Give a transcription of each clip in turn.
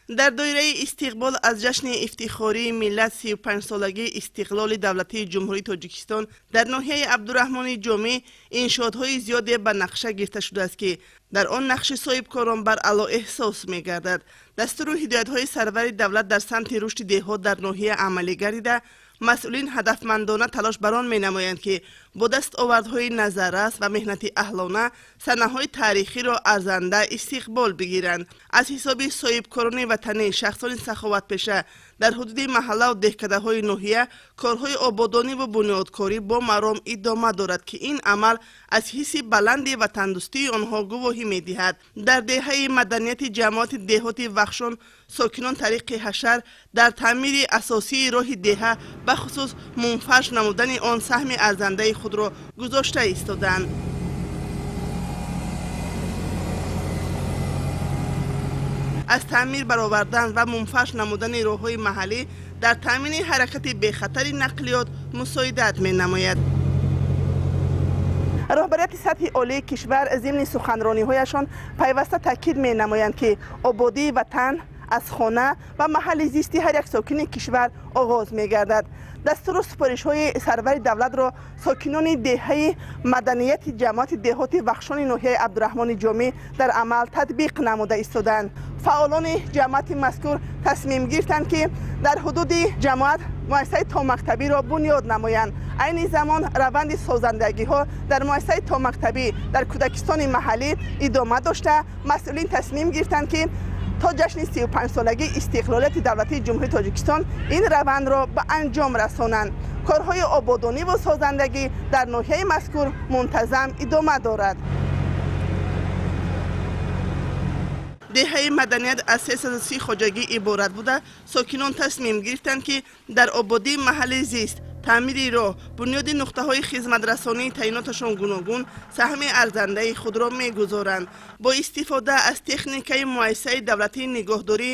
Дар доираи истиқбол аз ҷашни ифтихории миллат 35-солагии истиқлоли давлатии Ҷумҳурии Тоҷикистон дар ноҳияи Абдураҳмони Ҷомӣ иншоотҳои зиёде ба нақша гирифта шудааст, ки дар он нақши соҳибкорон бар аъло эҳсос мегардад. Дастуру ҳидоятҳои сарвари давлат дар самти рушди деҳот дар ноҳия амалӣ гардида, масъулин ҳадафмандона талош бар он менамоянд, ки бо дастовардҳои назаррас ва меҳнати аҳлона санаҳои таърихиро арзанда истиқбол бигиранд. Аз ҳисоби соҳибкорони ватанӣ, шахсони саховатпеша дар ҳудуди маҳаллаву деҳкадаҳои ноҳия корҳои ободониву бунёдкорӣ бо маром идома дорад, ки ин амал аз ҳисси баланди ватандӯстии онҳо гувоҳӣ медиҳад. Дар деҳаи маданияти ҷамоати деҳоти Вахшон сокинон тариқи ҳашар дар таъмири асосии роҳи деҳа, бахусус мунфарш намудани он, саҳми арзандаи худро гузошта истодаанд. Аз таъмир баровардан ва мунфарш намудани роҳҳои маҳаллӣ дар таъмини ҳаракати бехатари нақлиёт мусоидат менамояд. Роҳбарияти сатҳи олии кишвар зимни суханрониҳояшон пайваста таъкид менамоянд, ки ободии ватан аз хона ва маҳалли зисти ҳар як сокини кишвар оғоз мегардад. Дастуру супоришҳои сарвари давлатро сокинони деҳаи маданияти ҷамоати деҳоти Вахшони ноҳияи Абдураҳмони Ҷомӣ дар амал татбиқ намуда истодаанд. Фаъолони ҷамоати мазкур тасмим гирифтанд, ки дар ҳудуди ҷамоат муассисаи томактабиро бунёд намоянд. Айни замон раванди созандагиҳо дар муассисаи томактабӣ дар кӯдакистони маҳаллӣ идома дошта, масъулин тасмим гирифтанд, ки то ҷашни 35-солагии истиқлолияти давлатии Ҷумҳурии Тоҷикистон ин равандро ба анҷом расонанд. Корҳои ободониву созандагӣ дар ноҳияи мазкур мунтазам идома дорад. Деҳаи маданият аз 330 хоҷагӣ иборат буда, сокинон тасмим гирифтанд, ки дар ободии маҳалли зист, таъмири роҳ, бунёди нуқтаҳои хизматрасонии таъиноташон гуногун саҳми арзандаи худро мегузоранд. Бо истифода аз техникаи муассисаи давлатии нигоҳдорӣ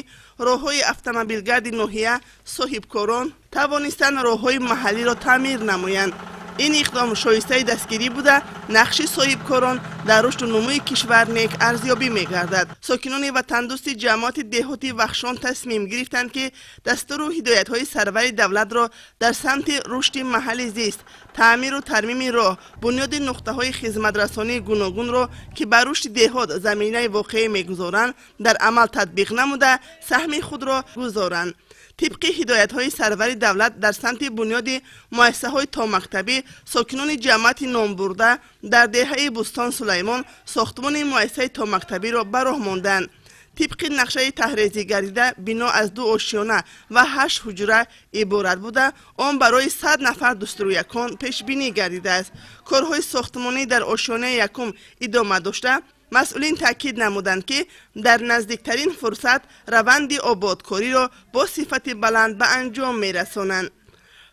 роҳҳои автомобилгарди ноҳия соҳибкорон тавонистанд роҳҳои маҳаллиро таъмир намоянд. Ин иқдом шоистаи дастгирӣ буда, нақши соҳибкорон дар рушду нумӯи кишвар нек арзёбӣ мегардад. Сокинони ватандӯсти ҷамоати деҳоти Вахшон тасмим гирифтанд, ки дастуру ҳидоятҳои сарвари давлатро дар самти рушди маҳалли зист, таъмиру тармими роҳ, бунёди нуқтаҳои хизматрасонии гуногунро, ки ба рушди деҳот заминаи воқеӣ мегузоранд, дар амал татбиқ намуда, саҳми худро гузоранд. Тибқи ҳидоятҳои сарвари давлат дар самти бунёди муассисаҳои томактабӣ сокинони ҷамоати номбурда дар деҳаи Бӯстон Сулаймон сохтмони муассисаи томактабиро ба роҳ монданд. Тибқи нақшаи таҳрезӣ гардида, бино аз 2 ошёна ва 8 ҳуҷра иборат буда, он барои 100 нафар дӯстрӯякон пешбинӣ гардидааст. Корҳои сохтмонӣ дар ошёнаи якум идома дошта, масъулин таъкид намуданд, ки дар наздиктарин фурсат раванди ободкориро бо сифати баланд ба анҷом мерасонанд.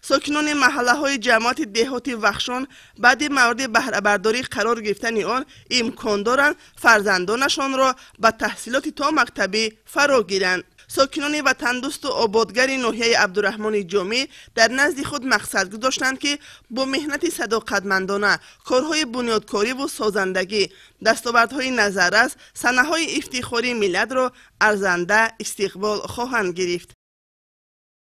Сокинони маҳаллаҳои ҷамоати деҳоти Вахшон баъди мавриди баҳрабардорӣ қарор гирифтани он имкон доранд фарзандонашонро ба таҳсилоти томактабӣ фаро гиранд. Сокинони ватандӯсту ободгари ноҳияи Абдураҳмони Ҷомӣ дар назди худ мақсад гузоштанд, ки бо меҳнати садоқатмандона корҳои бунёдкориву созандагӣ, дастовардҳои назаррас, санаҳои ифтихории миллатро арзанда истиқбол хоҳанд гирифт.